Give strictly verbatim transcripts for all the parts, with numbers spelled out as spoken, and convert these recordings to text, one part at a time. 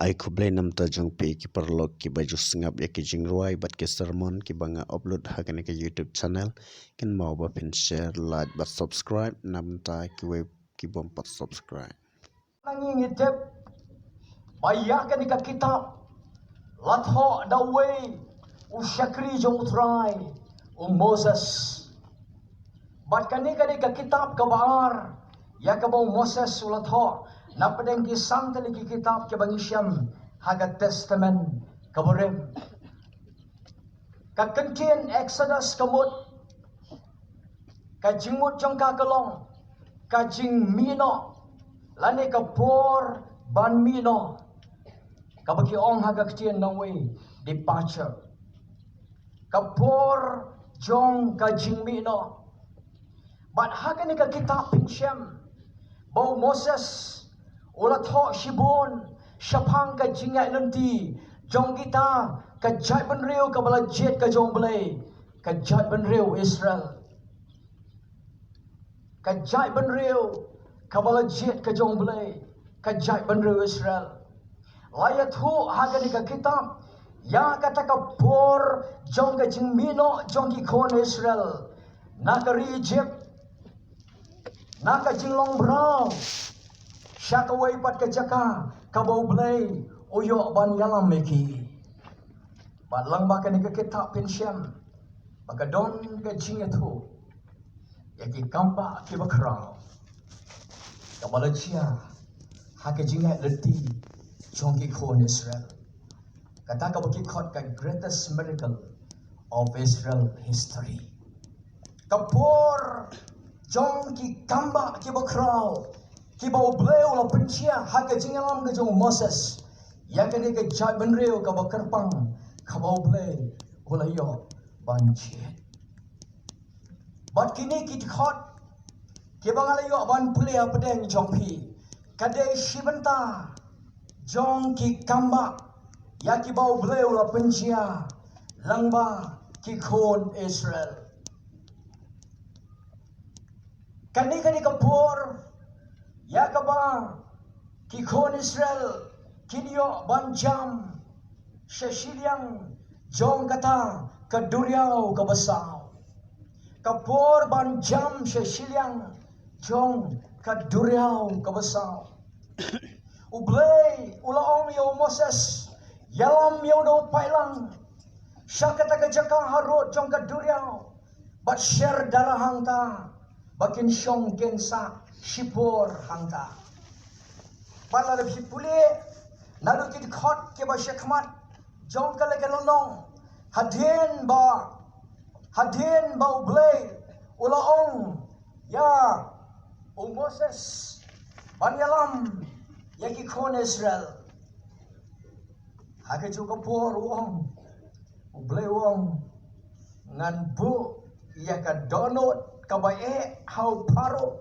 Ai khublei namta jong phi ki paralok kiba ju sngap ïa ki jingrwai bad ki sermon kiba nga upload ha kane ka YouTube channel. Kynmaw ba phin share, like bad subscribe namta kiwei ki bym pat subscribe. Nang ngi tip ba ïa kane ka kitab la thoh da uwei u shakri jong U Trai, u Moses. Bad kane kane ka kitab kaba ar ïa kaba u Moses u la thoh na pdeng ki san tylli ki kitab kiba ngi shem ha ka Testament kaba rim. Ka kyntien Exodus ka mut, ka jingmut jong ka ka long ka jingmih noh lane ka por ban mih noh, kaba ki ong ha ka ktien nongwei departure. Ka por jong ka jingmih noh. Bad ha kane ka kitab phin shem ba u Moses u la thoh shibun shaphang ka jingïaid lynti jong kita ka jaitbynriew kaba la jied ka jong U Blei, ka jaitbynriew Israel. Ka jaitbynriew kaba la jied ka jong U Blei, ka jaitbynriew Israel. La ïathuh ha kane ka kitab ïa kata ka por jong ka jingmih noh jong ki khun Israel na ka ri Egypt, na ka jinglong braw sha kawei pat ka jaka kaba U Blei u ïoh ban ïalam ïa ki. Bad lyngba kane ka kitab phin shem ba ka don ka jingïathuh ïa ki kambah kiba khraw kaba la jia ha ka jingïaid lynti jong ki khun Israel. Kata kaba ki khot ka greatest miracle of Israel history. Ka por jong ki kambah kiba khraw kiba U Blei u la pynjia ha ka jingïalam ka jong u Moses. Ïa kane ka jaitbynriew kaba kyrpang kaba U Blei u la ïoh ban jied. Bad kine ki dkhot kiba nga la ïoh ban pule hapdeng jong phi ka dei shi bynta jong ki kambah ïa kiba U Blei u la pynjia lyngba ki khun Israel. Kane kane ka por ïa kaba ki khun Israel kin ïoh ban jam sha shiliang jong kata ka duriaw kaba saw. Ka por ban jam sha shiliang jong ka duriaw kaba saw. U Blei u la ong ïa u Moses, ïalam ïa u da u paidlang sha kata ka jaka harud jong ka duriaw, bad sher dara hangta ba kin shong kin sah shipor hangta. Bad lada phi pule naduh ki dkhot kiba shakhmat jong ka leh ka lynnong, hadien ba hadien ba U Blei u la ong ïa u Moses ban ïalam ïa ki khun Israel. Ha kajuh ka por u ong, U Blei u ong, ngan buh ïa ka dohnud kaba eh ha u Pharaoh.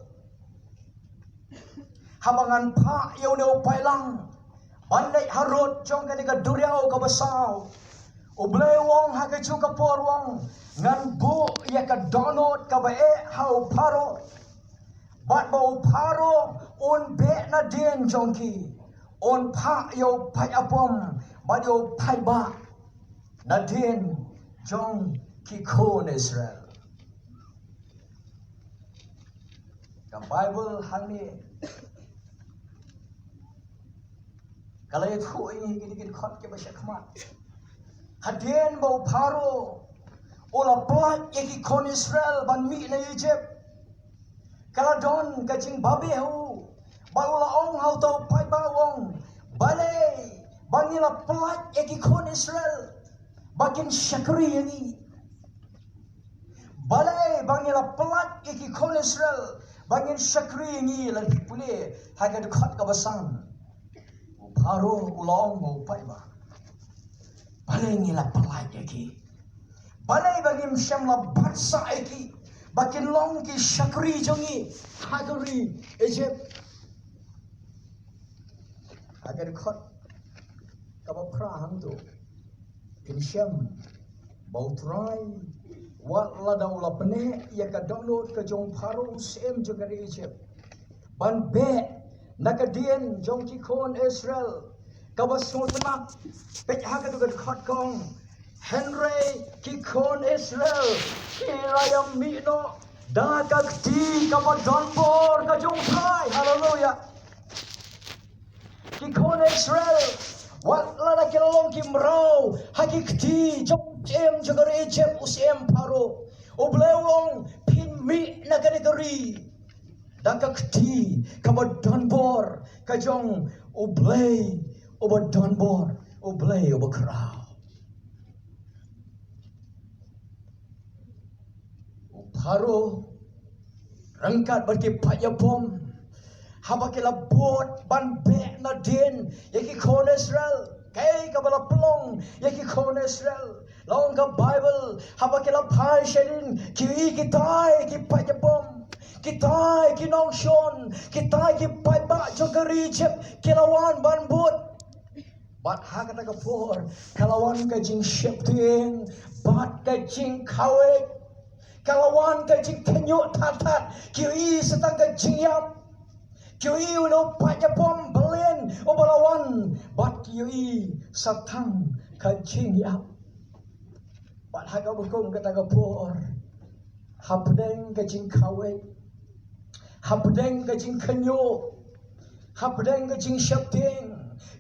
Haba ngan phah ïa une u paidlang ban leit harud jong kane ka duriaw kaba saw. U Blei u ong ha kajuh ka por u ong, ngan buh ïa ka dohnud kaba eh ha u Pharaoh. Bad ba u Pharaoh un beh nadien jong ki, un phah ïa u paid apom bad ïa u paidbah nadien jong ki khun Israel. Ka Baibl hangne ka la ïathuh ïa ngi kine ki dkhot kiba shakhmat. Hadien ba u Pharaoh u la pyllait ïa ki khun Israel ban mih na Egypt, ka la don ka jingbabe ha u. Bad u la ong ha uta u paidbah, u ong, balei ba ngi la pyllait ïa ki khun Israel ba kin shakri ïa ngi? Balei ba ngi la pyllait ïa ki khun Israel ba ngin shakri ïa ngi? Lada phi pule ha ka dkhot kaba san, u Pharaoh u la ong ha u paidbah, balei ngi la pyllait ïa ki? Balei ba ngim shym la bat sah ïa ki ba kin long ki shakri jong ngi ha ka ri Egypt? Ha ka dkhot kaba phra hangto phin shem ba U Trai, wat lada u la pyneh ïa ka dohnud ka jong u Pharaoh u syiem jong ka ri Egypt ban beh na ka dien jong ki khun Israel, Kaba sngewtynnat, peit ha katu ka dkhot ka ong, hynrei ki khun Israel ki la ïa mih noh da ka kti kaba donbor ka jong U Trai. Haleluya. Ki khun Israel, wat lada ki la long ki mraw ha ki kti jong u syiem jong ka ri Egypt, u syiem Pharaoh, U Blei u ong, phin mih na kane ka ri da ka kti kaba donbor ka jong U Blei uba donbor, U Blei uba khraw. U Pharaoh, ryngkat bad ki paid ïabom, haba ki la bud ban beh nadien ïa ki khun Israel, kaei kaba la pynlong ïa ki khun Israel? La ong ka Baibl, haba ki la phai shadien, ki ïohi kitai ki paid ïabom, kitai ki nongshun, kitai ki paidbah jong ka ri Egypt ki la wan ban bud. Bad ha kata ka por ka la wan ka jingsheptieng bad ka jingkhawai. Ka la wan ka jingkhynñiuh tad tad. Ki ïohi sa tang ka jingïap. Ki ïohi uno u paid ïabom balian uba la wan. Bad ki ïohi sa tang ka jingïap. Bad ha kaba kum kata ka por, hapdeng ka jingkhawai, hapdeng ka jingkhynñiuh, hapdeng ka jingsheptieng,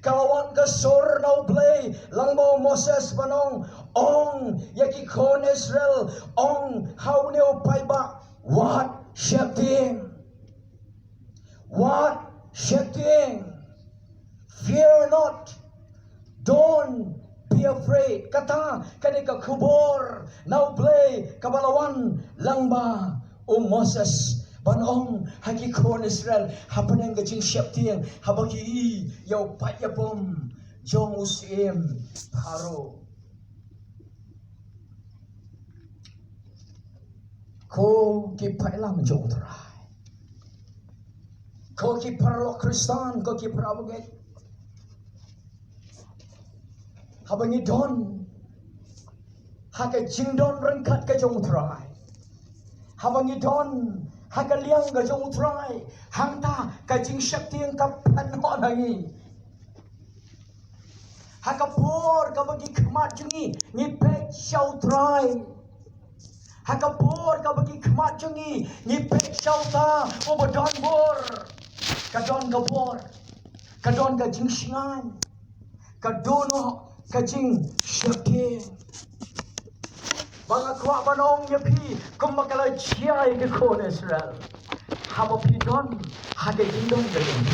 ka la wan ka sur na U Blei lyngba u Moses ban ong, ong ïa ki khun Israel, ong ha une u paidbah, wat sheptieng. Wat sheptieng. Fear not. Don't be afraid. Kata ka dei ka khubor na U Blei kaba la wan lyngba u Moses ban ong ha ki khun Israel, hapdeng ka jingsheptieng, haba ki ïohi ïa u paid ïabom jong u syiem Pharaoh. Ko ki paidlang jong U Trai, ko ki paralok Khristan, ko ki parabangeit, haba ngi don ha ka jingdon ryngkat ka jong U Trai, haba ngi don ha ka liang ka jong U Trai, hangta ka jingsheptieng ka pynhok na ngi. Ha ka por kaba ki khmat jong ngi ngi peit sha U Trai, ha ka por kaba ki khmat jong ngi ngi peit sha uta uba donbor, ka don ka bor, ka don ka jingshngaiñ, ka don ka jingsheptieng. Ba nga kwah ban ong ïa phi kumba ka la jia ïa ki khun Israel, haba phi don ha ka jingdon ka jong,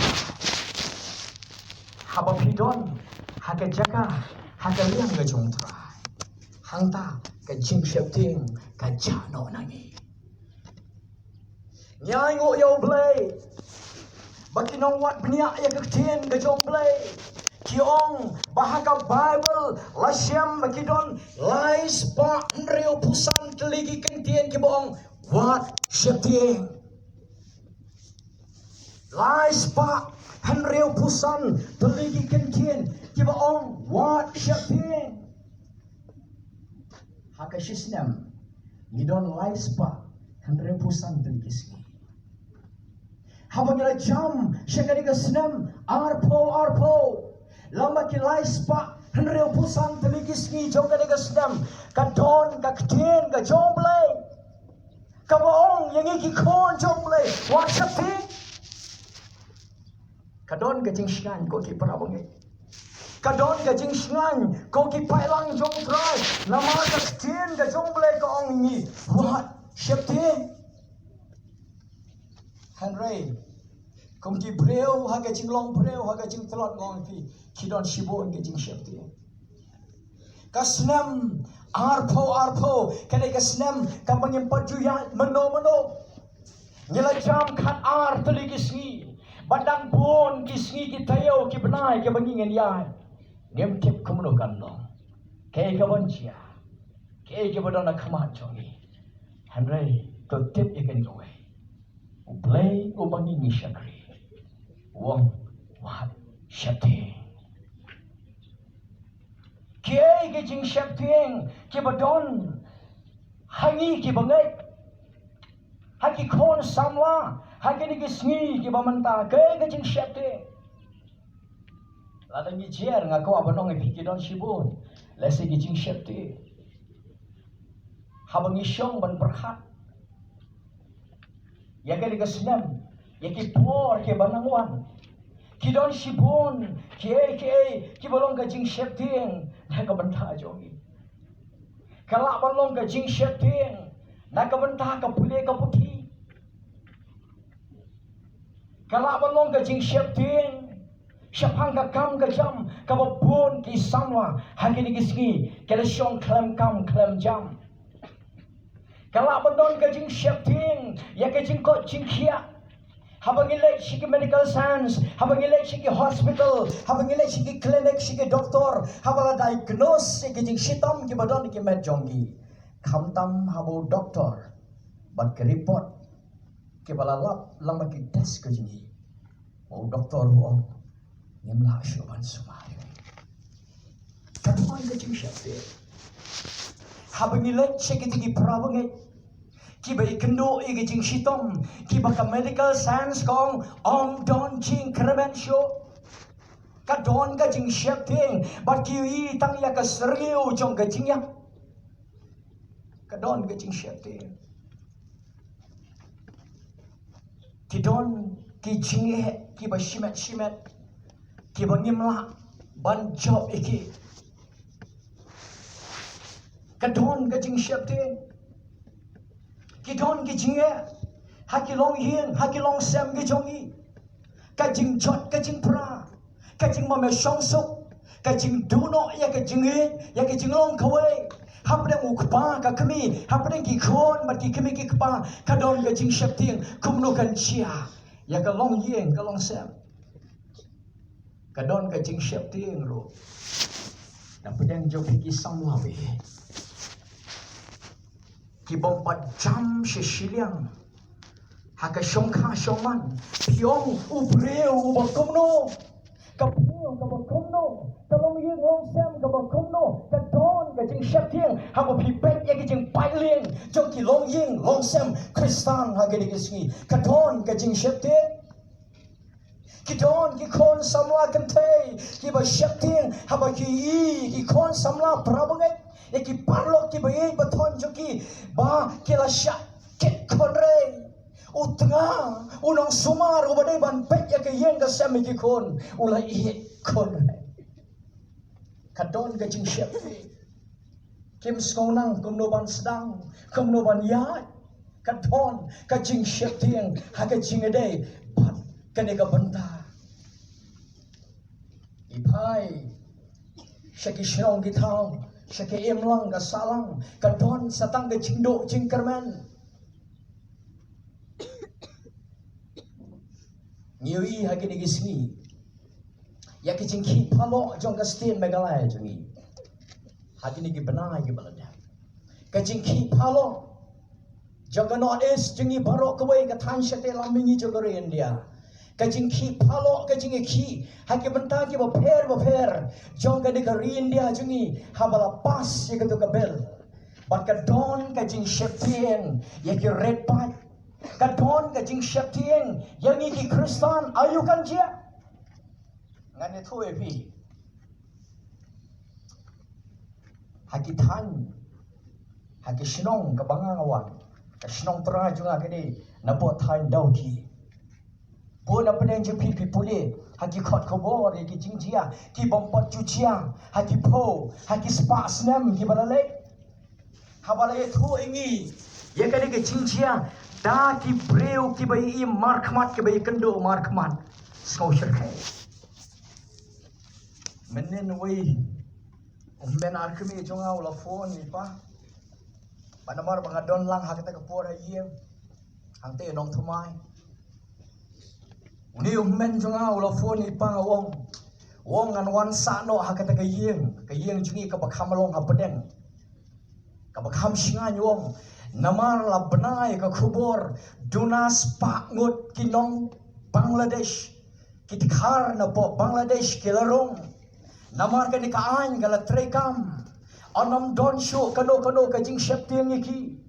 haba phi don ha ka jaka, ha ka liang ka jong U Trai, hangta ka jingsheptieng ka jah noh na ngi. Ngi ainguh ïa U Blei ba ki nongwad bniah ïa ka ktien ka jong U Blei ki ong ba ha ka Baibl la shem ba ki don lai spah hynriewphew san tylli ki kyntien kiba ong wat sheptieng. Lai spah hynriewphew san tylli ki kyntien kiba ong wat sheptieng. Ha ka shi snem ngi don lai spah hynriewphew san tylli ki sngi. Haba ngi la jam sha kane ka snem arphew arphew, lem bad ki lai spah hynriewphew san tylli ki sngi jong kane ka snem, ka don ka ktien ka jong U Blei kaba ong ïa ngi ki khun jong U Blei, wat sheptieng. Ka don ka jingshngaiñ ko ki parabangeit. Ka don ka jingshngaiñ ko ki paidlang jong U Trai. Namar ka ktien ka jong U Blei ka ong ïa ngi, wat sheptieng. Hynrei kum ki briew ha ka jinglong briew, ha ka jingtlot, nga ong ïa phi, ki don shibun ka jingsheptieng. Ka snem arphew arphew ka dei ka snem kaba ngim pat ju ïaid mynno mynno. Ngi la jam khatar tylli ki sngi, bad dang bun ki sngi, ki taïew, ki bnai kiba ngi ngin ïaid. Ngim tip kumno kan long, kaei kaban jia, kaei kaba don ha khmat jong ngi. Hynrei to tip ïa kane kawei, U Blei uba ngi ngi shakri u ong wat sheptieng. Kiei ki jingsheptieng kiba don ha ngi kiba ngeit, ha ki khun samla ha kine ki sngi kiba mynta? Kiei ki jingsheptieng? Lada ngi jer, nga kwah ban ong ïa phi, ki don shibun lehse ki jingsheptieng. Haba ngi shong ban pyrkhat ïa kane ka snem, ïa ki por kiba nang wan, ki don shibun kiei kiei kiba long ka jingsheptieng na ka bynta jong ngi. Ka lah ban long ka jingsheptieng na ka bynta ka pule ka puthi. Ka lah ban long ka jingsheptieng shaphang ka kam ka jam, kaba bun ki samla ha kine ki sngi ki la shong khlem kam khlem jam. Ka lah ban don ka jingsheptieng ïa ka jingkoit jingkhiah. Haba ngi leit sha ki medical science, haba ngi leit sha ki hospital, haba ngi leit sha ki clinic, sha ki doktor, haba la diagnose ïa ki jingshitom kiba don ha ki met jong ngi, khamtam haba u doktor bad ki report kiba la lap lang bad ki test ka jong ngi, u doktor u ong, ngim lah shuh ban sumar. Ka don ka jingsheptieng. Haba ngi leit sha kita ki para bangeit kiba ïakynduh ïa ka jingshitom, kiba ka medical science ka ong ym don jingkyrmen shuh. Ka don ka jingsheptieng, bad ki ïohi tang ïa ka syrngiew jong ka jingïap. Ka don ka jingsheptieng. Ki don ki jingeh kiba shimet shimet, kiba ngim lah ban jop ïa ki. Ka don ka jingsheptieng. Ki don ki jingeh ha ki longïing, ha ki longsem ki jong ngi. Ka jingjot ka jingpra, ka jingmynshem suk, ka jingduh noh ïa ka jingïeit, ïa ka jinglong kawei hapdeng u kpa ka kmie, hapdeng ki khun bad ki kmie ki kpa. Ka don ka jingsheptieng, kumno kan jia ïa ka longïing ka longsem. Ka don ka jingsheptieng ruh na pdeng jong phi ki samla baieit, ki bym pat jam sha shiliang ha ka shongkha shongman. Phi ong, u briew uba kumno, ka briew kaba kumno, ka longïing longsem kaba kumno. Ka don ka jingsheptieng haba phi peit ïa ka jingpait lieng jong ki longïing longsem Khristan ha kine ki sngi. Ka don ka jingsheptieng. Ki don ki khun samla kynthei kiba sheptieng haba ki ïohi ki khun samla para bangeit, ïa ki paralok kiba ïeit ba thon jong ki, ba ki la shah kit khun rei. U tnga, u nongsumar uba dei ban peit ïa ka ïing ka sem ïa ki khun, u la ïeit khun rei. Ka don ka jingsheptieng. Kim sngewthuh kumno ban sdang, kumno ban ïaid. Ka don ka jingsheptieng ha ka jingïadei bad kane ka bynta. Ngi phai sha ki shnong ki thaw, sha ka imlang ka sahlang, ka don sa tang ka jingduh jingkyrmen. Ngi ïohi ha kine ki sngi ïa ka jingkhih paidbah jong ka state Meghalaya jong ngi ha kine ki bnai kiba la dep. Ka jingkhih paidbah jong ka North East jong ngi baroh kawei, ka thaiñ shatei lam mihngi jong ka ri India. Ka jingkhih paidbah, ka jingïakhih ha ki bynta kiba pher bapher jong kane ka ri India jong ngi, haba la pass ïa kato ka bill. Bad ka don ka jingsheptieng ïa ki rit paid. Ka don ka jingsheptieng ïa ngi ki Khristan, aïu kan jia. Ngan ïathuh ïa phi. Ha ki thaiñ, ha ki shnong kaba nga nga wan, ka shnong trai jong nga ka dei na poh thaiñ Dawki. Bun na pdeng jong phi phi pule ha ki kot khubor ïa ki jingjia ki bym pat ju jia ha ki phew, ha ki spah snem kiba la leit. Haba la ïathuh ïa ngi ïa kane ka jingjia da ki briew kiba ïohi markhmat, kiba ïakynduh markhmat, sngew shyrkhei. Mynnin uwei u hynmen ar kmie jong nga u la phone ïa i pa. Bad namar ba nga don lang ha kata ka por ha ïing, hangtei Nongthymmai. Une u hynmen jong nga u la phone ïa i pa, u ong, u ong ngan wan sah noh ha kata ka ïing, ka ïing jong ngi kaba kham long hapdeng, kaba kham shngaiñ, u ong. Namar la bna ïa ka khubor, duna spah ngut ki nong Bangladesh, ki dkhar na poh Bangladesh ki la rung. Namar kane ka aiñ ka la treikam, un ym don shuh kano kano ka jingsheptieng ïa ki.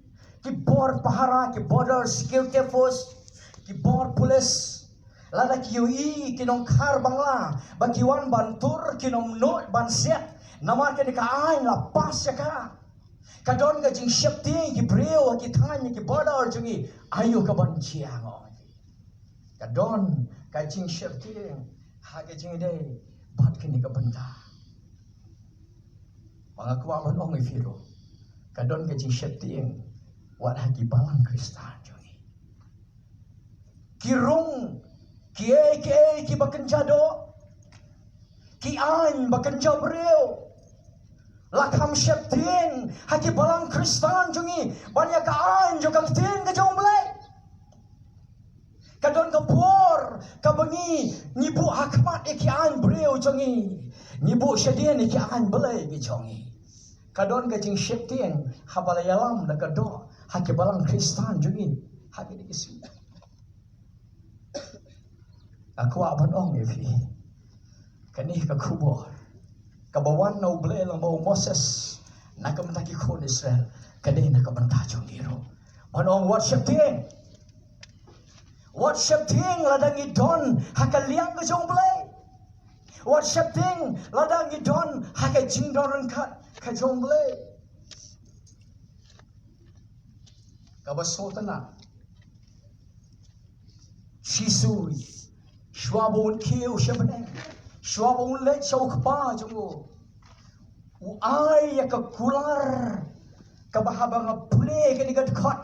Ki bor pahara, ki border security force, ki bor police, Lada ki ïohi ki nongkhar bangla ba ki wan ban tur, ki nym nud ban siat, namar kane ka aiñ la pass ïa ka. Ka don ka jingsheptieng ki briew ha ki thaiñ, ki border jong ngi, aïu ka ban jia, ong. Ka don ka jingsheptieng ha ka jingïadei bad kane ka bynta. Ba nga kwah ban ong ïa phi ruh, ka don ka jingsheptieng wat ha ki balang Khristan jong ngi. Ki rung kiei kiei kiba kynja doh, ki aiñ ba kynja briew, la kham sheptieng ha ki balang Khristan jong ngi ban ïa ka aiñ jong ka ktien ka jong U Blei. Ka don ka por kaba ngi, ngi buh ha khmat ïa ki aiñ briew jong ngi, ngi buh shadien ïa ki aiñ Blei ki jong ngi. Ka don ka jingsheptieng haba la ïalam da ka doh ha ki balang Khristan jong ngi ha kine ki sngi. Nga kwah ban ong ïa phi, kane ka khubor kaba wan na U Blei lyngba u Moses na ka bynta ki khun Israel, ka dei na ka bynta jong ngi ruh. Ban ong wat sheptieng, wat sheptieng lada ngi don ha ka liang ka jong U Blei. Wat sheptieng lada ngi don ha ka jingdon ryngkat ka jong U Blei. Kaba sngewtynnat, Jisu, shuwa ba un kiew sha bneng, shuwa ba un leit sha u Kpa jong u, u ai ïa ka kular kaba haba nga pule kane ka dkhot,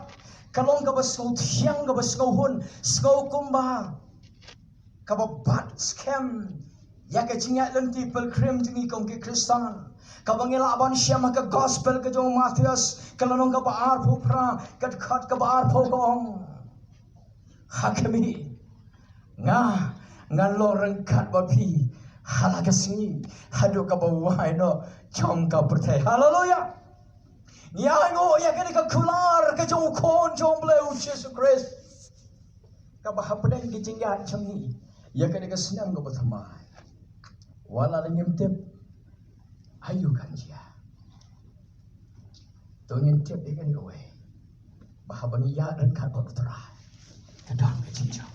ka long kaba sngewthiang, kaba sngewhun, sngew kumba kaba bat skhem ïa ka jingïaid lynti pilgrim jong ngi kum ki Khristan. Kaba ngi lah ban shem ha ka gospel ka jong u Mathaios, ka lynnong kaba arphew phra, ka dkhot kaba arphew, ka ong, ha khmih, nga ngan long ryngkat bad phi ha la ka sngi haduh kaba wai noh jong ka pyrthei. Haleluya. Ngi ainguh ïa kane ka kular ka jong u Khun jong U Blei, u Jisu Khrist, kaba hapdeng ki jingïaid jong ngi ïa kane ka snem kaba thymmai. Wat la ngim tip aïu kan jia, to ngin tip ïa kane kawei, ba haba ngi ïaid ryngkat bad U Trai, ka don ka jingjop.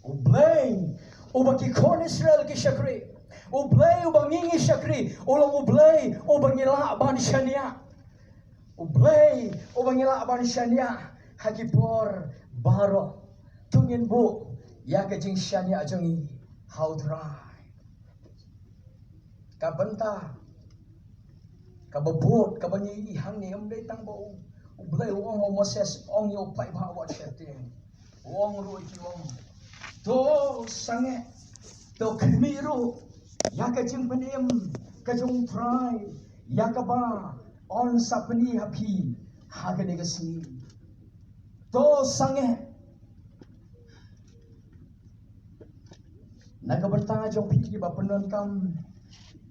U Blei uba ki khun Israel ki shakri, U Blei uba ngi ngi shakri, u long U Blei uba ngi lah ban shaniah, U Blei uba ngi lah ban shaniah ha ki por baroh. To ngin buh ïa ka jingshaniah jong ngi ha U Trai. Ka bynta kaba bud kaba ngi ïohi hangne, ym dei tang ba U, U Blei u ong ha u Moses, ong ïa u paidbah wat sheptieng. U ong ruh ïa ki, u ong, to sangeh, to khmih ruh ïa ka jingpynim ka jong U Trai ïa kaba un sa pyni ha phi ha kane ka sngi. To sangeh. Na ka bynta jong phi kiba pyndonkam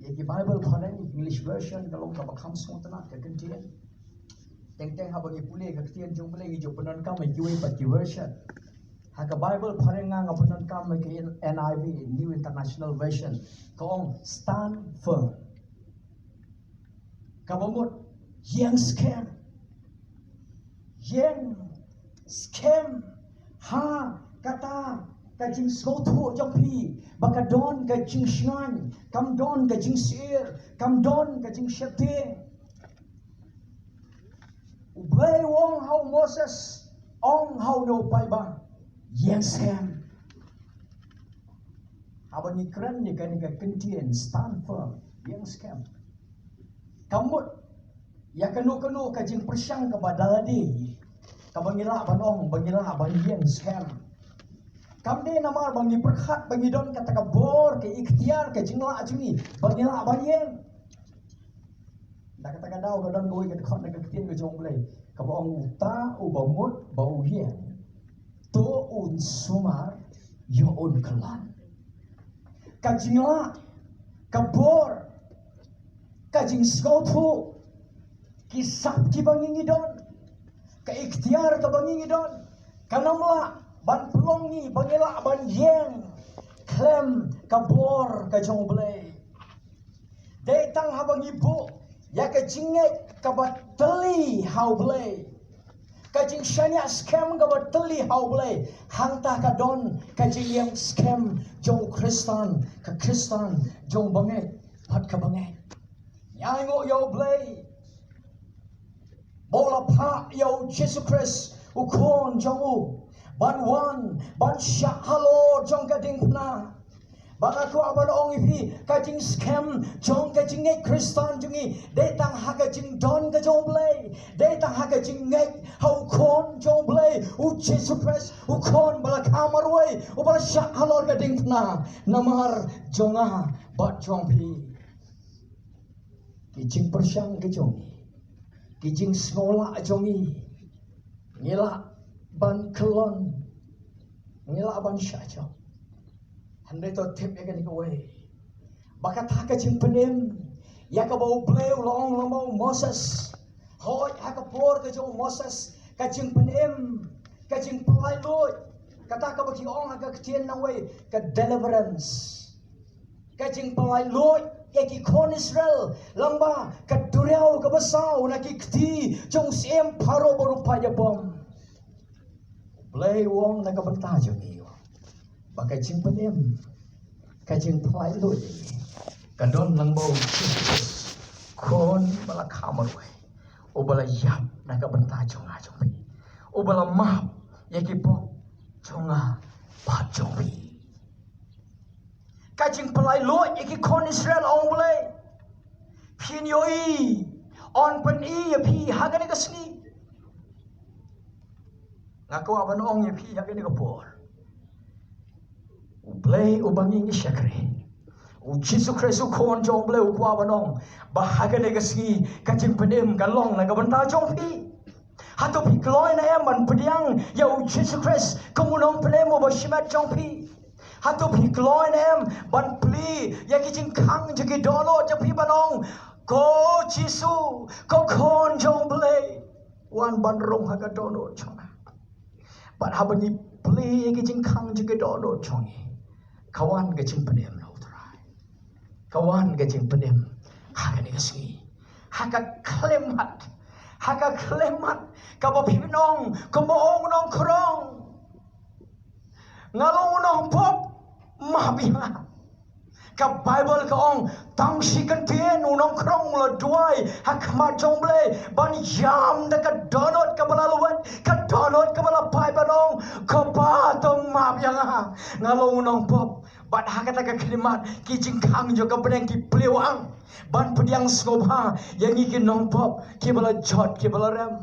ïa ki Bible phareng, English version ka long kaba kham sngewtynnat ka kyntien. Teng teng haba ngi pule ka ktien jong U Blei ngi ju pyndonkam ïa kiwei pat ki version. Ha ka Bible phareng nga, nga pyndonkam ïa ka N I V, New International Version. Ka ong, stand firm. Kaba mut, ïeng skhem. Ïeng skhem ha kata ka jingsngewthuh jong phi, ba ka don ka jingshngaiñ, kam don ka jingsyier, kam don ka jingsheptieng. U Blei u ong ha u Moses, ong ha une u paidbah, ïeng skhem. Haba ngi kren ïa kane ka kyntien stand firm, ïeng skhem, ka mut ïa kano kano ka jingpyrshang kaba da lade, kaba ngi lah ban ong ba ngi lah ban ïeng skhem. Kam dei namar ba ngi pyrkhat ba ngi don kata ka bor, ka iktiar, ka jinglah jong ngi ba ngi lah ban ïeng. Na kata ka daw ka don kawei ka dkhot na ka ktien ka jong U Blei kaba ong, uta uba mut ba u ïeng, to un sumar ïa u kyllon. Ka jinglah, ka bor, ka jingsngewthuh, ki sap kiba ngi ngi don, ka iktiar kaba ngi ngi don, kan ym lah ban pynlong ngi ba ngi lah ban ïeng khlem ka bor ka jong U Blei. Dei tang haba ngi buh ïa ka jingngeit kaba tylli ha U Blei, Ka jingshaniah skhem kaba tylli ha U Blei, hangta ka don ka jingïeng skhem jong u Khristan, ka Khristan jong bangeit bad ka bangeit. Ngi ainguh ïa U Blei ba u la phah ïa u Jisu Khrist u Khun jong u ban wan ban shah halor jong ka diengphna. Ba nga kwah ban ong ïa phi, ka jingskhem jong ka jingngeit Khristan jong ngi dei tang ha ka jingdon ka jong U Blei, dei tang ha ka jingngeit ha u Khun jong U Blei, u Jisu Khrist, u Khun ba la kha marwei, uba la shah halor ka diengphna namar jong nga bad jong phi. Ki jingpyrshang ki jong ngi, ki jingsngewlah jong ngi, ngi lah ban kyllon, ngi lah ban shah jop. Hynrei to tip ïa kane kawei, ba kata ka jingpynim ïa kaba U Blei u la ong lyngba u Moses. Hooid, ha ka por ka jong u Moses, ka jingpynim, ka jingpynlait luid, kata kaba ki ong ha ka ktien nongwei ka deliverance. Ka jingpynlait luid ïa ki khun Israel lyngba ka duriaw kaba saw na ki kti jong u syiem Pharaoh baroh pat ïa bom. U Blei u ong na ka bynta jong ngi ba ka jingpynim, ka jingpynlait luid ïa ngi ka don lyngba u Jisu Khrist, Khun ba la kha marwei, uba la ïap na ka bynta jong nga jong phi, uba la map ïa ki pop jong nga bad jong phi. Ka jingpynlait luid ïa ki khun Israel, ong U Blei. Phin ïohi, yn pyni ïa phi ha kane ka sngi. Nga kwah ban ong ïa phi ha kane ka por, U Blei uba ngi ngi shakri, u Jisu Khrist u Khun jong U Blei, u kwah ban ong ba ha kane ka sngi ka jingpynim ka long na ka bynta jong phi. Hato phi kloi ne em ban pdiang ïa u Jisu Khrist kum u Nongpynim uba shimet jong phi? Hato phi kloi ne em ban plie ïa ki jingkhang jong ki dohnud jong phi ban ong, ko Jisu, ko Khun jong U Blei, wan ban rung ha ka dohnud jong nga? Bad haba ngi plie ïa ki jingkhang jong ki dohnud jong ngi, ka wan ka jingpynim na U Trai. Ka wan ka jingpynim ha kane ka sngi. Ha ka khyllipmat, ha ka khyllipmat kaba phi ong kumba ong u nongkhrong, nga long u nongpop, map ïa nga. Ka Baibl ka ong, tang shi kyntien u nongkhrong u la duwai ha khmat jong U Blei ban ïam da ka dohnud kaba la lwet, ka dohnud kaba la pait ban ong, ko Pa, to map ïa nga, nga long u nongpop. Bad ha kata ka khyllipmat ki jingkhang jong ka bneng ki plie wang ban pdiang sngewbha ïa ngi ki nongpop kiba la jot, kiba la rem.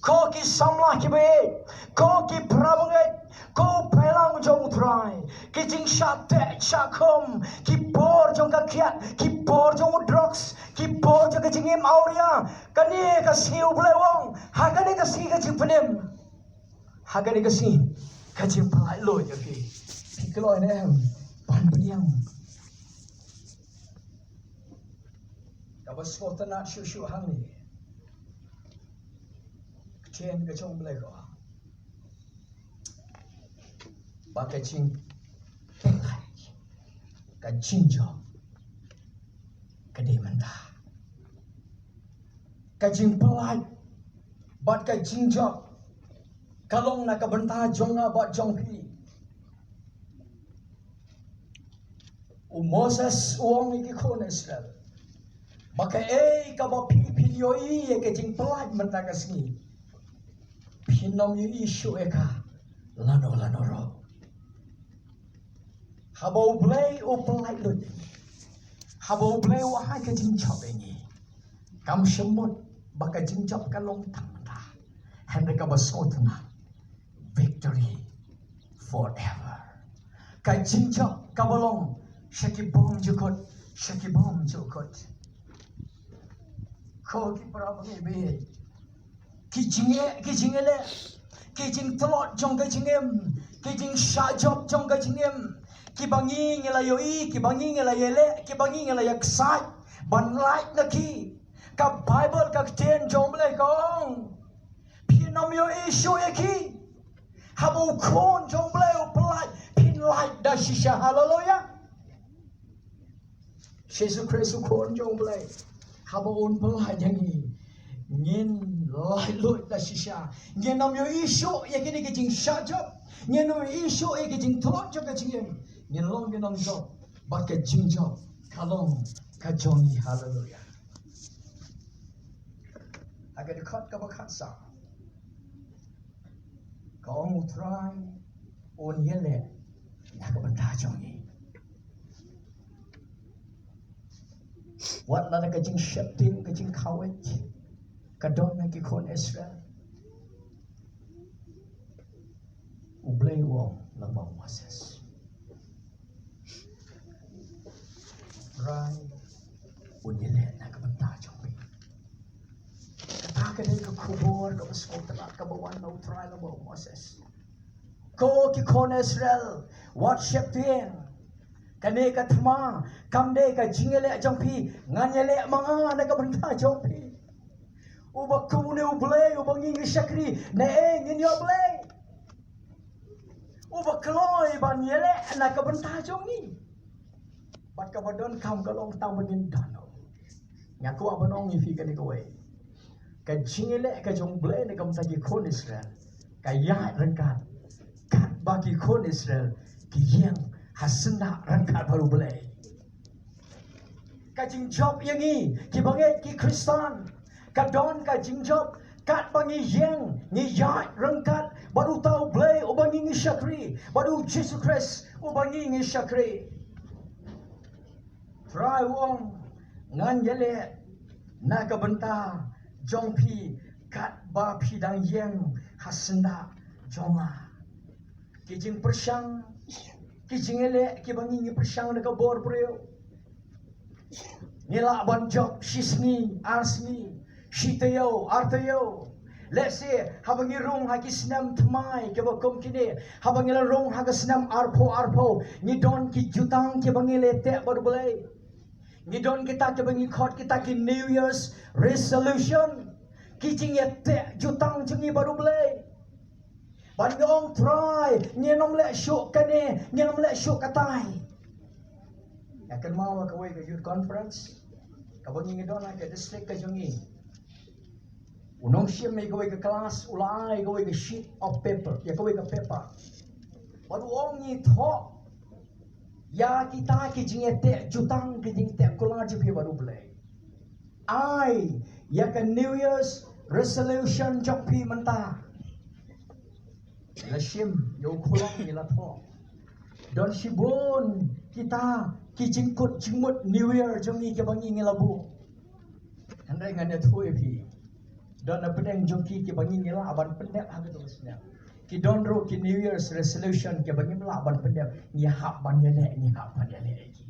Ko ki samla kiba ïeit, ko ki parabangeit, ko u paidlang jong U Trai, ki jingshah teh shah khum, ki por jong ka kiad, ki por jong u drugs, ki por jong ka jingim awria, kane ka sngi U Blei u ong, ha kane ka sngi ka jingpynim, ha kane ka sngi ka jingpynlait luid ïa phi. Phi kloi ne em ban pdiang? Kaba sngewtynnat shuh shuh hangne, ka ktien ka jong U Blei ka ong ba ka jingpynlait, ka jingjop ka dei mynta. Ka jingpynlait bad ka jingjop ka long na ka bynta jong nga bad jong phi. U Moses u ong ïa ki khun Israel ba kaei kaba phi phin ïohi ïa ka jingpynlait mynta ka sngi, phin ym ïohi shuh ïa ka lano lano ruh. Haba U Blei u pynlait luid ïa ngi, haba U Blei u ai ka jingjop ïa ngi, kam shym mut ba ka jingjop ka long tang mynta, hynrei kaba sngewtynnat, victory forever. Ka jingjop kaba long sha ki bymjukut, sha ki bymjukut. Ko ki parabangeit, ki jingeh, ki jingeh leh, ki jingtlot jong ka jingim, ki jingshah jop jong ka jingim, kiba ngi ngi la ïohi, kiba ngi ngi la ïaleh, kiba ngi ngi la ïaksaid ban lait na ki. Ka Baibl, ka ktien jong U Blei ka ong, phin ym ïohi shuh ïa ki. Haba u Khun jong U Blei u pynlait, phin lait da shisha. Haleluya. Jisu Khrist u Khun jong U Blei, haba un pynlait ïa ngi, ngin Lai lut la shisha. Ngin ym ïohi shuh ïa kine ki jingshah jop. Ngin ym ïohi shuh ïa ki jingtlot jong ka jingim. Ngin long ki nongjop. Bad ka jingjop ka long ka jong ngi. Haleluya. Ha ka dkhot kaba khatsaw ka ong U Trai un ïaleh na ka bynta jong ngi. Wat la ka jingsheptieng, ka jingkhawai ka don ha ki khun Israel, U Blei u ong lyngba u Moses, Trai un ïaleh na ka bynta jong phi. Kata ka dei ka khubor kaba sngewtynnat kaba wan na U Trai lyngba u Moses. Ko ki khun Israel, wat sheptieng. Kane ka thma kam dei ka jingïaleh jong phi. Ngan ïaleh ma nga na ka bynta jong phi. Uba kum une U Blei uba ngi ngi shakri, ne eh ngin ïoh Blei uba kloi ban ïaleh na ka bynta jong ngi. Bad kaba donkam ka long tang ba ngin don. Nga kwah ban ong ïa phi kane kawei. Ka jingïaleh ka jong U Blei na ka bynta ki khun Israel ka ïaid ryngkat katba ki khun Israel ki ïeng ha syndah ryngkat bad U Blei. Ka jingjop ïa ngi kiba ngeit ki Khristan, ka don ka jingjop katba ngi ïeng, ngi ïaid ryngkat bad uta U Blei uba ngi ngi shakri, bad U Jisu Khrist uba ngi ngi shakri. Trai u ong, ngan ïaleh na ka bynta jong phi katba phi dang ïeng ha syndah jong nga. Ki jingpyrshang, ki jingïaleh kiba ngi ngi pyrshang da ka bor briew. Ngi lah ban jop shi sngi, ar sngi, shi taïew, ar taïew. Lehse haba ngi rung ha ki snem thymmai kiba kum kine, haba ngi la rung ha ka snem arphew arphew, ngi don ki jutang kiba ngi la teh bad U Blei. Ngi don kita kiba ngi khot kita ki New Year's resolution, ki jingïateh jutang jong ngi bad U Blei. Ban ngi ong Trai, ngin ym leh shuh kane, ngin ym leh shuh katai. Nga kynmaw ha kawei ka youth conference kaba ngi ngi don ha ka district ka jong ngi, u nongshim ïa kawei ka class u la ai kawei ka sheet of paper, ïa kawei ka paper. Bad u ong ngi thoh ïa kita ki jingïateh jutang, ki jingïateh kular jong phi bad U Blei. Ai ïa ka New Year's resolution jong phi mynta. La shim ïa u khulok, ngi la thoh. Don shibun kita ki jingkut jingmut New Year jong ngi kiba ngi ngi la buh. Hynrei ngan ïathuh ïa phi, don na pdeng jong ki kiba ngi ngi lah ban pyndep ha katu ka snem. Ki don ruh ki New Year's resolution kiba ngim lah ban pyndep, ngi hap ban ïaleh, ngi hap ban ïaleh ïa ki.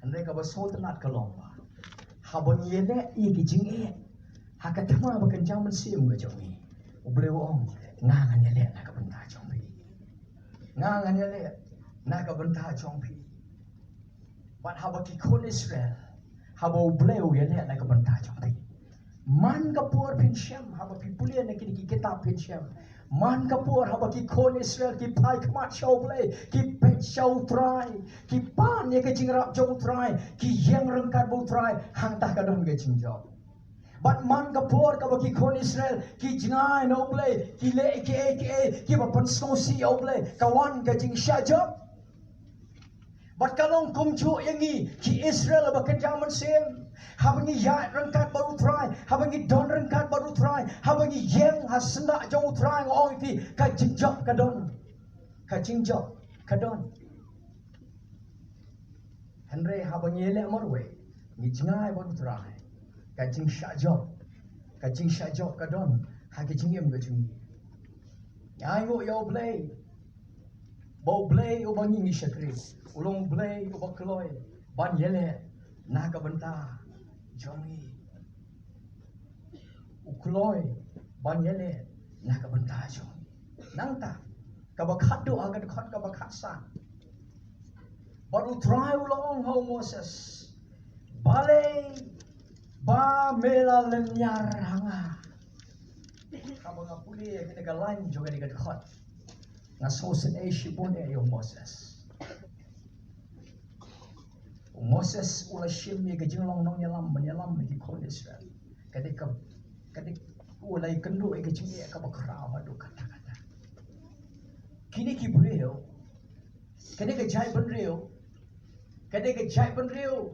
Hynrei kaba sngewtynnat ka long ba haba ngi ïaleh ïa ki jingeh ha ka thma ba kynja mynsiem ka jong ngi, U Blei u ong, nga ngan ïaleh na ka bynta jong phi. Nga ngan ïaleh na ka bynta jong phi. Bad haba ki khun Israel, haba U Blei u ïaleh na ka bynta jong phi, man ka por phin shem, haba phi pule na kine ki kitab phin shem, man ka por haba ki khun Israel ki phai khmat sha U Blei, ki peit sha U Trai, ki pan ïa ka jingïarap jong U Trai, ki ïeng ryngkat bad U Trai, hangta ka don ka jingjop. Bad man ka por kaba ki khun Israel ki jngai na U Blei, ki leh kiei kiei kiba pynsngewsih ïa U Blei, ka wan ka jingshah jop. Bad ka long kumjuh ïa ngi ki Israel ba kynja mynsiem. Haba ngi ïaid ryngkat bad U Trai, haba ngi don ryngkat bad U Trai, haba ngi ïeng ha syndah jong U Trai, nga ong ïa phi, ka jingjop ka don. Ka jingjop ka don. Hynrei haba ngi ïaleh marwei, ngi jngai bad U Trai, ka jingshah jop, ka jingshah jop ka don ha ka jingim ka jong ngi. Ngi ainguh ïa U Blei ba U Blei uba ngi ngi shakri u long U Blei uba kloi ban ïaleh na ka bynta jong ngi. U kloi ban ïaleh na ka bynta jong ngi. Nangta kaba khatduh ha ka dkhot kaba khatsan, bad U Trai u la ong ha u Moses, balei ba me la lynñiar ha nga? Haba nga pule ïa kane ka lain jong kane ka dkhot, nga sngewsynei shibun ïa u Moses. U Moses u la shim ïa ka jinglong nongïalam ban ïalam ïa ki khun Israel. Ka dei ka, ka dei u la ïakynduh ïa ka jingeh kaba khraw haduh katta katta. Kine ki briew, kane ka jaitbynriew, kane ka jaitbynriew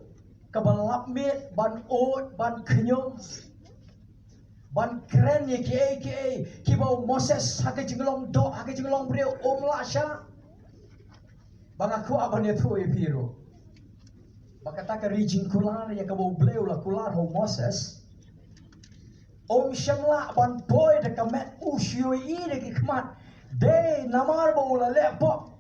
kaba lap miet ban ud, ban khñium, ban kren ïa kiei kiei kiba u Moses ha ka jinglong doh, ha ka jinglong briew um lah shah. Ba nga kwah ban ïathuh ïa phi ruh ba kata ka ri jingkular ïa kaba U Blei u la kular ha u Moses, um shym lah ban poi da ka met u shu ïohi da ki khmat. Dei namar ba u la leh pop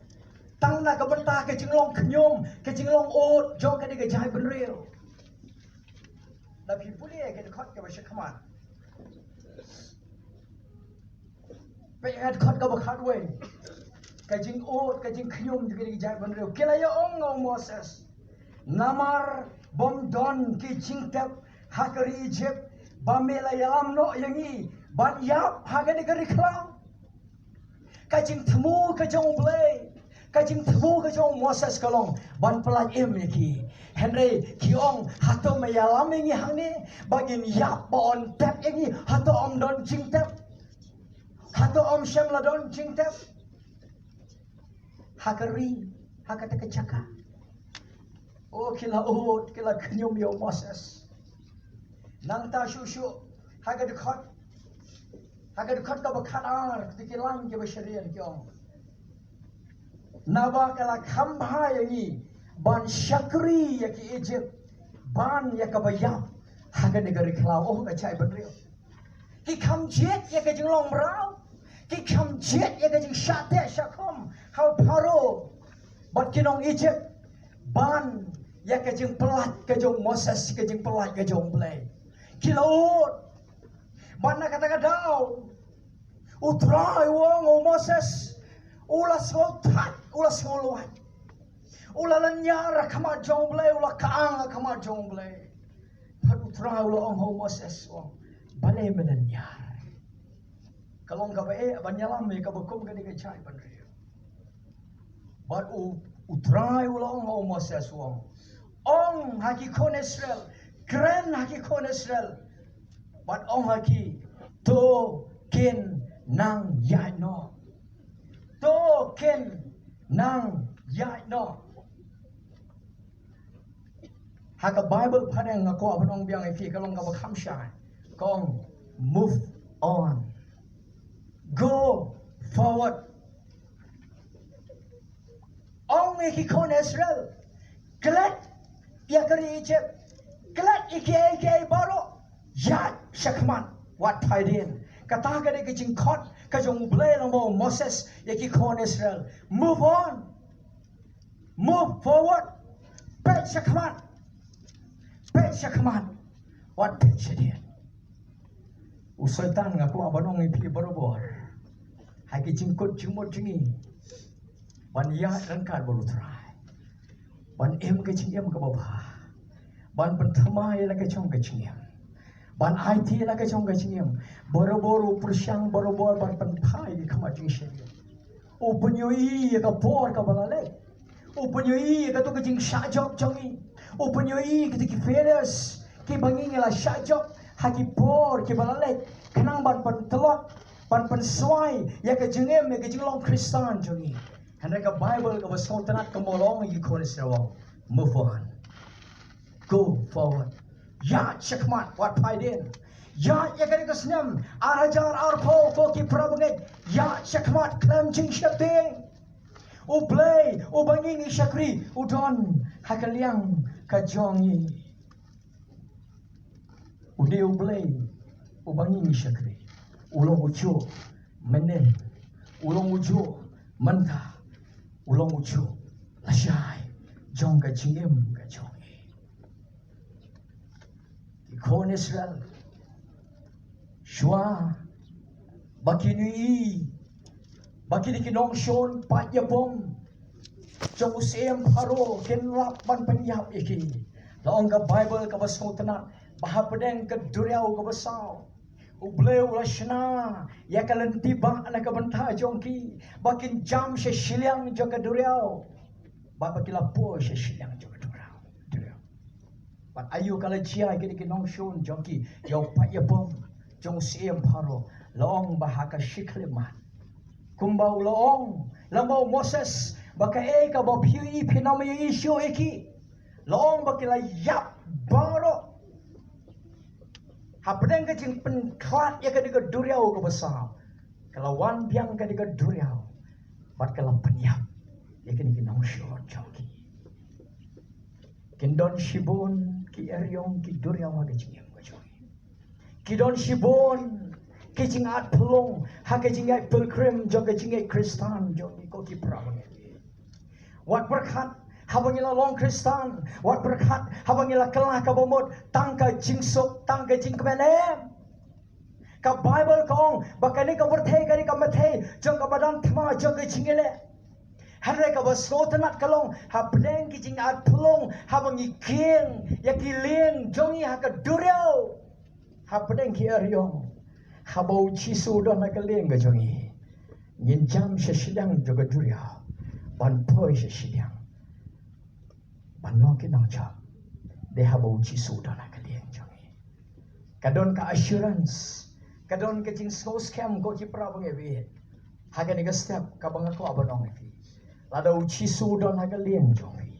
tang na ka bynta ka jinglong khñium, ka jinglong ud jong kane ka jaitbynriew. Lada phi pule ïa ka dkhot kaba sha khmat, peit ïa ka dkhot kaba khatwei. Ka jingud, ka jingkhñium jong kane ka jaitbynriew. Ki la ïa ong ha u Moses, namar bym don ki jingtep ha ka ri Ijipt ba me la ïalam noh ïa ngi ban ïap ha kane ka ri khlaw. Ka jingthmu ka jong U Blei, ka jingthmu ka jong u Moses ka long ban pyllait im ïa ki. Hynrei ki ong, hato me ïalam ïa ngi hangne ba ngin ïap, ba yn tep ïa ngi? Hato ym don jingtep? Hato ym shym la don jingtep ha ka ri, ha kata ka jaka? O, ki la ud, ki la khñium ïa u Moses. Nangta shuh shuh ha ka dkhot, ha ka dkhot kaba khatar, kata ki lain kiba sha rian ki ong, naba ka la kham bha ïa ngi ban shakri ïa ki Ijipt ban ïa kaba ïap ha kane ka ri khlaw. O, ka jaitbynriew, ki kham jied ïa ka jinglong mraw, ki kham jied ïa ka jingshah teh shah khum ha u Pharaoh bad ki nong Ijipt ban ïa ka jingpyllait ka jong u Moses, ka jingpyllait ka jong U Blei. Ki la ud. Bad na kata ka daw U Trai u ong ha u Moses, u la sngewthait, u la sngewlwait, u la lynñiar ha khmat jong U Blei, u la kyang ha khmat jong U Blei. Bad U Trai u la ong ha u Moses, u ong, balei me lynñiar? Ka long kaba eh ban ïalam ïa kaba kum kane ka jaitbynriew. Bad u, U Trai u la ong ha u Moses, u ong, ong ha ki khun Israel, kren ha ki khun Israel bad ong ha ki, to kin nang ïaid noh. To kin nang ïaid noh. Ha ka Baibl phareng nga kwah ban ong biang ïa phi, ka long kaba kham shai. Ka ong, move on. Go forward. Ong ïa ki khun Israel, klet ïa ka ri Ijipt, klet ïa kiei kiei baroh, ïaid shakhmat, wat phai dien. Kata ka dei ka jingkhot ka jong U Blei lyngba u Moses ïa ki khun Israel. Move on. Move forward. Peit shakhmat. Peit shakhmat. Wat peit shadien. U Soitan, nga kwah ban ong ïa phi barabor, ha ki jingkut jingmut jong ngi ban ïaid ryngkat bad U Trai, ban im ka jingim kaba bha, ban pynthymmai ïa la ka jong ka jingim, ban aiti ïa la ka jong ka jingim, barabor u pyrshang barabor ban pynphai ïa ka khmat jong ngi shadien. U pynïohi ïa ka por kaba la leit. U pynïohi ïa kato ka jingshah jop jong ngi. U pynïohi ïa kito ki failures kiba ngi, ngi la shah jop ha ki por kiba la leit, khnang ban pyntlot, ban pynswai ïa ka jingim, ïa ka jinglong Khristan jong ngi. Hynrei ka Baibl kaba sngewtynnat ka ong ïa ki khun Israel, move on. Go forward. Ïaid shakhmat, wat phai dien. Ïaid ïa kane ka snem ar hajar arphew, ko ki para bangeit, ïaid shakhmat khlem jingsheptieng. U Blei uba ngi ngi shakri u don ha ka liang ka jong ngi. U dei U Blei uba ngi ngi shakri. U long ujuh mynnin, u long ujuh mynta, u long ujuh lashai jong ka jingim ka jong ngi. Ki khun Israel, shuwa ba kin ïohi ba ki dei ki nongshun paid ïapum jong u syiem Pharaoh, kin lap ban pynïap ïa ki. La ong ka Baibl kaba sngewtynnat ba hapdeng ka duriaw kaba saw, U Blei u la shna ïa ka lynti bah na ka bynta jong ki, ba kin jam sha shiliang jong ka duriaw, ba, ba ki la poi sha shiliang jong ka duriaw. Duriaw. Bad aïu ka la jia ïa kine ki nongshun jong ki, ïa u paid ïa bom jong u syiem Pharaoh, la ong ba ha ka shi khyllipmat. Kumba u la ong lang ba u Moses, ba kaei kaba phi ïohi phin ym ïohi shuh ïa ki. La ong ba ki la ïap baroh. Hapdeng ka jingpynkhlad ïa kane ka duriaw kaba saw, ka la wan biang kane ka duriaw bad ka la pynïap ïa kine ki nongshun jong ki. Kin don shibun ki eriong ki duriaw ha ka jingim ka jong ngi. Ki don shibun ki jingat pynlong ha ka jingïaid pilgrim jong ka jingïaid Khristan jong ngi, ko ki para bangeit. Wat pyrkhat haba ngi la long Khristan, wat pyrkhat haba ngi la kylla kaba mut tang ka jingsuk, tang ka jingkmen, em. Ka Baibl ka ong ba kane ka pyrthei ka dei ka pyrthei jong kaba don thma jong ka jingïaleh. Hynrei kaba sngewtynnat ka long, hapdeng ki jingat pynlong, haba ngi kieng ïa ki lieng jong ngi ha ka duriaw, hapdeng ki eriong, haba u Jisu u don ha ka lieng ka jong ngi, ngin jam sha shiliang jong ka duriaw ban poi sha shiliang ban long ki nongjop. Dei haba u Jisu u don ha ka lieng jong ngi. Ka don ka assurance, ka don ka jingsngewskhem, ko ki para bangeit, ha kane ka step kaba nga kwah ban ong ïa phi. Lada u Jisu u don ha ka lieng jong phi,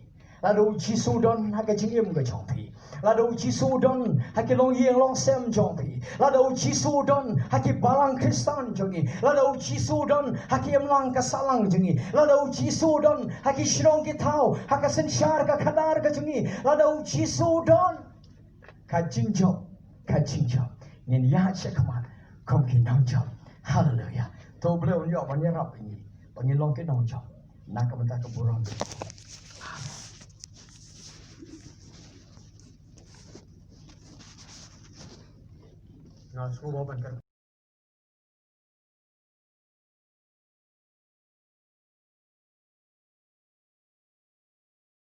lada u Jisu u don ha ka jingim ka jong phi, lada u Jisu u don ha ki longïing longsem jong phi, lada u Jisu u don ha ki balang Khristan jong ngi, lada u Jisu u don ha ki imlang ka sahlang jong ngi, lada u Jisu u don ha ki shnong ki thaw, ha ka synshar ka khadar ka jong ngi, lada u Jisu u don, ka jingjop, ka jingjop. Ngin ïaid shakhmat kum ki nongjop. Haleluya. To U Blei un ïoh ban ïarap ïa ngi ba ngin long ki nongjop na ka bynta ka burom. Nga sngewbha ban kren